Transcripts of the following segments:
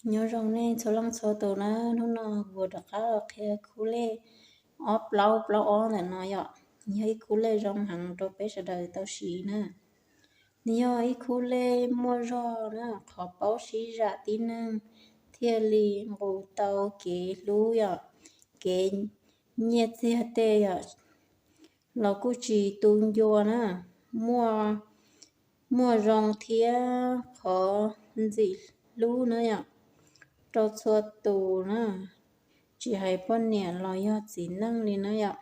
Nyob zoo nej txhua leej txhua tus na, hnub no kuv rov qab los qhia khub lej ob plaub plaub ob ntawm no yom. Yog ib khub lej zoo heev rau peb sawv daws tau siv na. Nws yog ib khub lej muaj zog na, qhov paub sib zam tib neeg thiaj li nqus tau kev hlub yom, kev nyiaj txiag tej yom, los kuj tsis tu ncua na, muaj, muaj zoo thiab qhov ntxim hlub na yom, rau txhua tus na, tsis hais poj niam los yog txiv neej li na yom.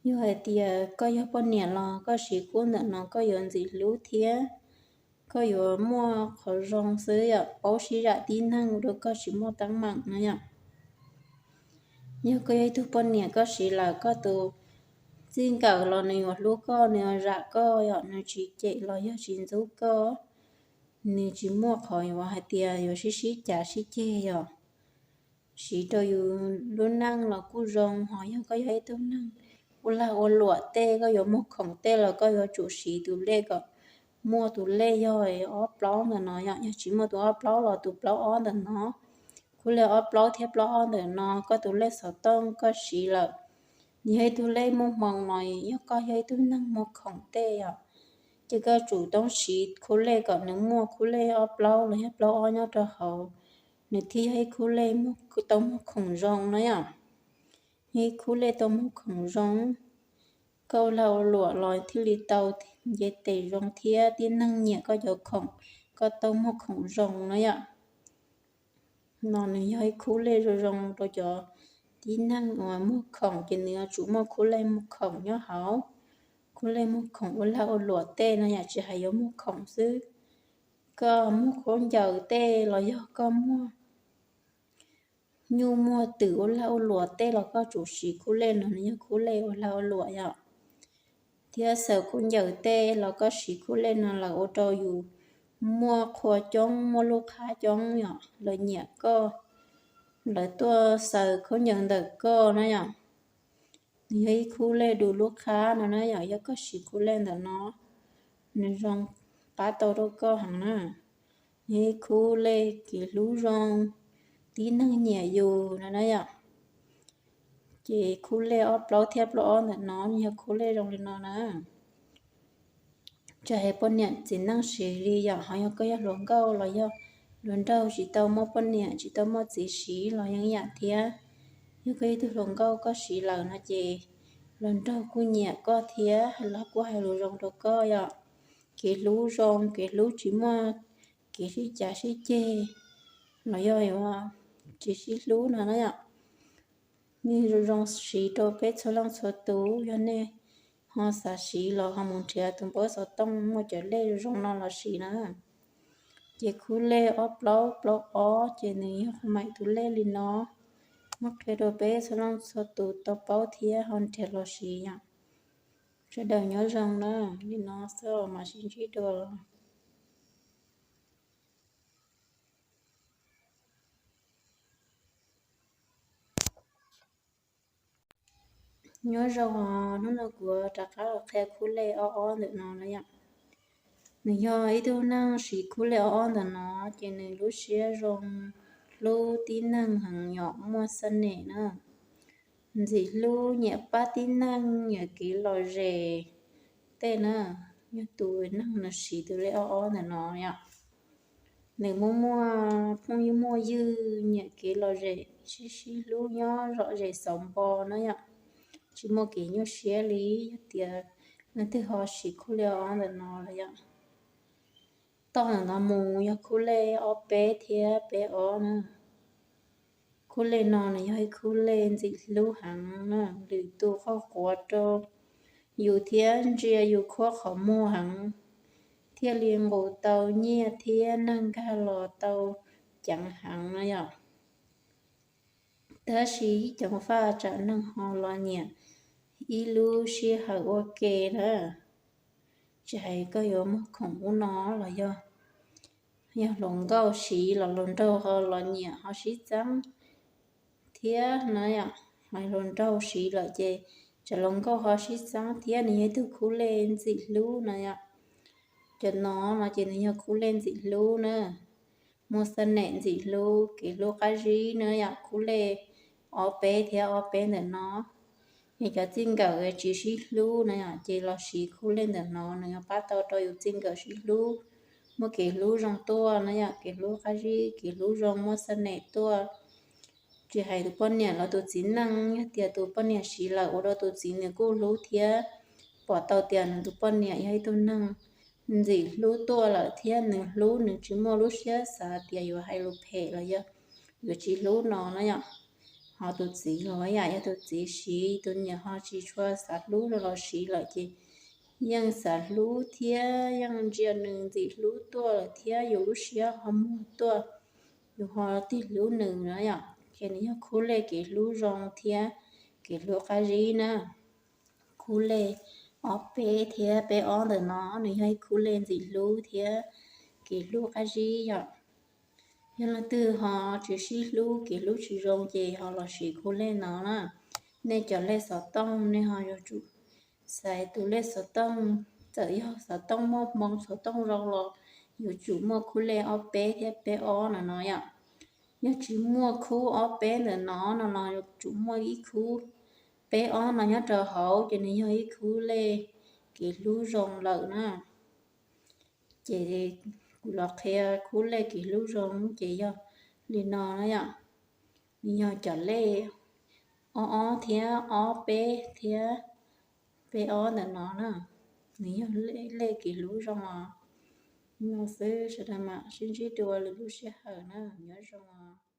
Yog hais tias koj yog poj niam los koj siv khub ntawm no koj yuav ntxim hlub thiab koj yuav muaj qhov zoo xwb yom, paub sib zam tib neeg rau koj tsis muaj teeb meem na yom. Yog koj yog ib tug poj niam koj siv lawm koj tus txij nkawm los nws yuav hlub koj, nws yuav zam koj yom, nws tsis cem los yog tsis ntxub koj, nws tsis muaj qhov yuav hais tias yuav sib sib cav sib ceg yom. Siv rau yus lub neej los kuj zoo, ho yog koj yog ib tug neeg ua lag ua luam tej, koj yuav muag khoom tej los koj yuav tsum siv tus lej kom muaj tus lej yog ob plaub ntawm no yom, yog tsis muaj tus ob plaub los tus plaub ob ntawm no. Khub lej ob plaub thiab plaub ob ntawm no koj tus lej xov tooj koj siv lawm, nws yog ib tug lej muaj hmoo los yog koj yog ib tug neeg muag khoom tej yom, ces koj tsum tau siv khub lej kom nws muaj khub lej ob plaub los yog plaub ob nyob rau hauv, nws thiaj yog ib khub lej tau muag khoom zoo na yom. Yog ib khub lej tau muag khoom zoo, koj ua lag ua luam los thiaj li tau nce tes zoo thiab tib neeg nyiam koj cov khoom, koj tau muag khoom zoo na yom. No nws yog ib khub lej zoo zoo rau cov tib neeg uas muag khoom ces nws yuav tsum muaj khub lej muag khoom nyob hauv. Khub lej muag khoom ua lag ua luam tej no yom, tsis hais yuav muag khoom xwb, koj muag khaub ncaws tej los yog koj muag nyuj muag twm ua lag ua luam tej los koj tsum siv khub lej no, nws yog khub lej ua lag ua luam yom. Thiab xaws khaub ncaws tej los koj siv khub lej no lawm ua rau yus muaj qhua coob muaj lub qhab coob yom, lawv nyiam koj, lawv tuaj xaws khaub ncaws ntawm koj na yom. Nws yog ib khub lej du lub qhab no na yom, yog koj siv khub lej ntawm no, nws zoo qab tau rau koj heev na. Yog ib khub lej kev hlub zoo, tib neeg nyiam yus no na yom. Ces khub lej ob plaub thiab plaub ob ntawm no nws yog khub lej zoo li no na. Tsis hais poj niam txiv neej siv li yom, ho yog koj yog hluas nkauj los yog hluas nraug tsis tau muaj poj niam tsis tau muaj txiv siv los yeej yam thiab. Yog koj yog ib tug hluas nkauj koj siv lawm no ces hluas nraug kuj nyiam koj thiab los kuj hais lus zoo rau koj yom. Kev hlub zoo, kev hlub tsis muaj kev sib cav sib ceg los yog tsis sib hlub no na yom. Nws zoo zoo siv rau peb txhua leej txhua tus, yog nej ho xav siv los ho mus nrhiav tus npawb xov tooj muaj cov lej zoo zoo no los siv na. Ces khub lej ob plaub plaub ob ces nws yog qhov maim tus lej li no. Muab qhia rau peb txhua leej txhua tus tau paub thiab ho nrhiav los siv yom. Sawv daws nyob zoo na, li no xwb mam sib ntsib dua. Nyob zoo, hnub no kuv rov qab los qhia khub lej ob ob ntawm no na yom. Nws yog ib tug neeg siv khub lej ob ob ntawm no ces nws lub siab zoo, hlub tib neeg heev yom, muaj xab nem na, ntxim hlub, nyiam pab tib neeg, nyiam kev lom zem tej na. Yog tus neeg nws siv tus lej ob ob ntawm no yom, nws muaj muaj phooj ywg muaj ywg, nyiam kev lom zem, sib sib hlub nyob zom zem xauv npo na yom. Tsis muaj kev nyuaj siab li. Yog tias leej twg ho siv khub lej ob ntawm no los yom, toj ntawm no mus yog khub lej ob peb thiab peb ob na. Khub lej no nws yog ib khub lej ntxim hlub heev na, lwm tus qhov quav rau yus thiab ntsia yus khuab qhov muag heev, thiaj li nqus tau nyiaj thiab neeg nkag los tau ceev heev na yom. Tab sis ib ceev faj tsam neeg ho los nyiam ib lub sij hawm ua ke na. Tsis hais koj yuav muag khoom ub no los yog, yog hluas nkauj siv los hluas nraug ho los nyiam ho sib txeeb thiab na yom. Hais hluas nraug siv lawm ces tsam hluas nkauj ho sib txeeb thiab. Nws yog ib tug khub lej ntxim hlub na yom. Cov no no ces nws yog khub lej ntxim hlub na. muaj xab nem ntxim hlub, kev hlub qab zib na yom, khub lej ob peb thiab ob peb ntawm no. Yog cov txij nkawm tsis sib hlub na yom, ces los siv khub lej ntawm no, nws yuav pab tau rau yus txij nkawm sib hlub, muaj kev hlub zoo tuaj na yom, kev hlub qab zib, kev hlub zoo, muaj xab nem tuaj. Tsis hais tus poj niam los tus txiv neej, yog tias tus poj niam siv lawm ua rau tus txiv nws kuj hlub thiab, pom tau tias nws tus poj niam yog ib tug neeg ntxim hlub tuaj lawm thiab nws hlub, nws tsis muaj lub siab xav tias yuav hais lus phem los yog yuav tsis hlub no na yom. Ho tus txiv los yam yog tus txiv siv, tus niam ho tsis tshua xav hlub no los siv lawm ces yeej xav hlub thiab yeej ntsia nws ntxim hlub tuaj lawm thiab yus lub siab ho muag tuaj, yus ho tig hlub nws na yom. Ces nws yog khub lej kev hlub zoo thiab kev hlub qab zib na. Khub lej ob peb thiab peb ob ntawm no nws yog ib khub lej ntxim hlub thiab kev hlub qab zib yom. Yog leej twg ho tsis sib hlub, kev hlub tsis zoo ces ho los siv khub lej no na. Nej cov lej xov tooj nej ho yuav tsum xaiv tus lej xov tooj, txawm yog xov tooj muaj hmoo xov tooj zoo los yuav tsum muaj khub lej ob peb thiab peb ob no no yom. Yog tsis muaj khub ob peb ntawm no no los yuav tsum muaj ib khub peb ob no nyob rau hauv ces nws yog ib khub lej kev hlub zoo lawm na. Ces kuv los qhia khub lej kev hlub zoo ces yog li no na yom. Nws yog cov lej ob ob thiab ob peb thiab peb ob ntawm no na. Nws yog lej kev hlub zoo os. No xwb, sawv daws mam sib ntsib dua lwm lub sij hawm na, nyob zoo os.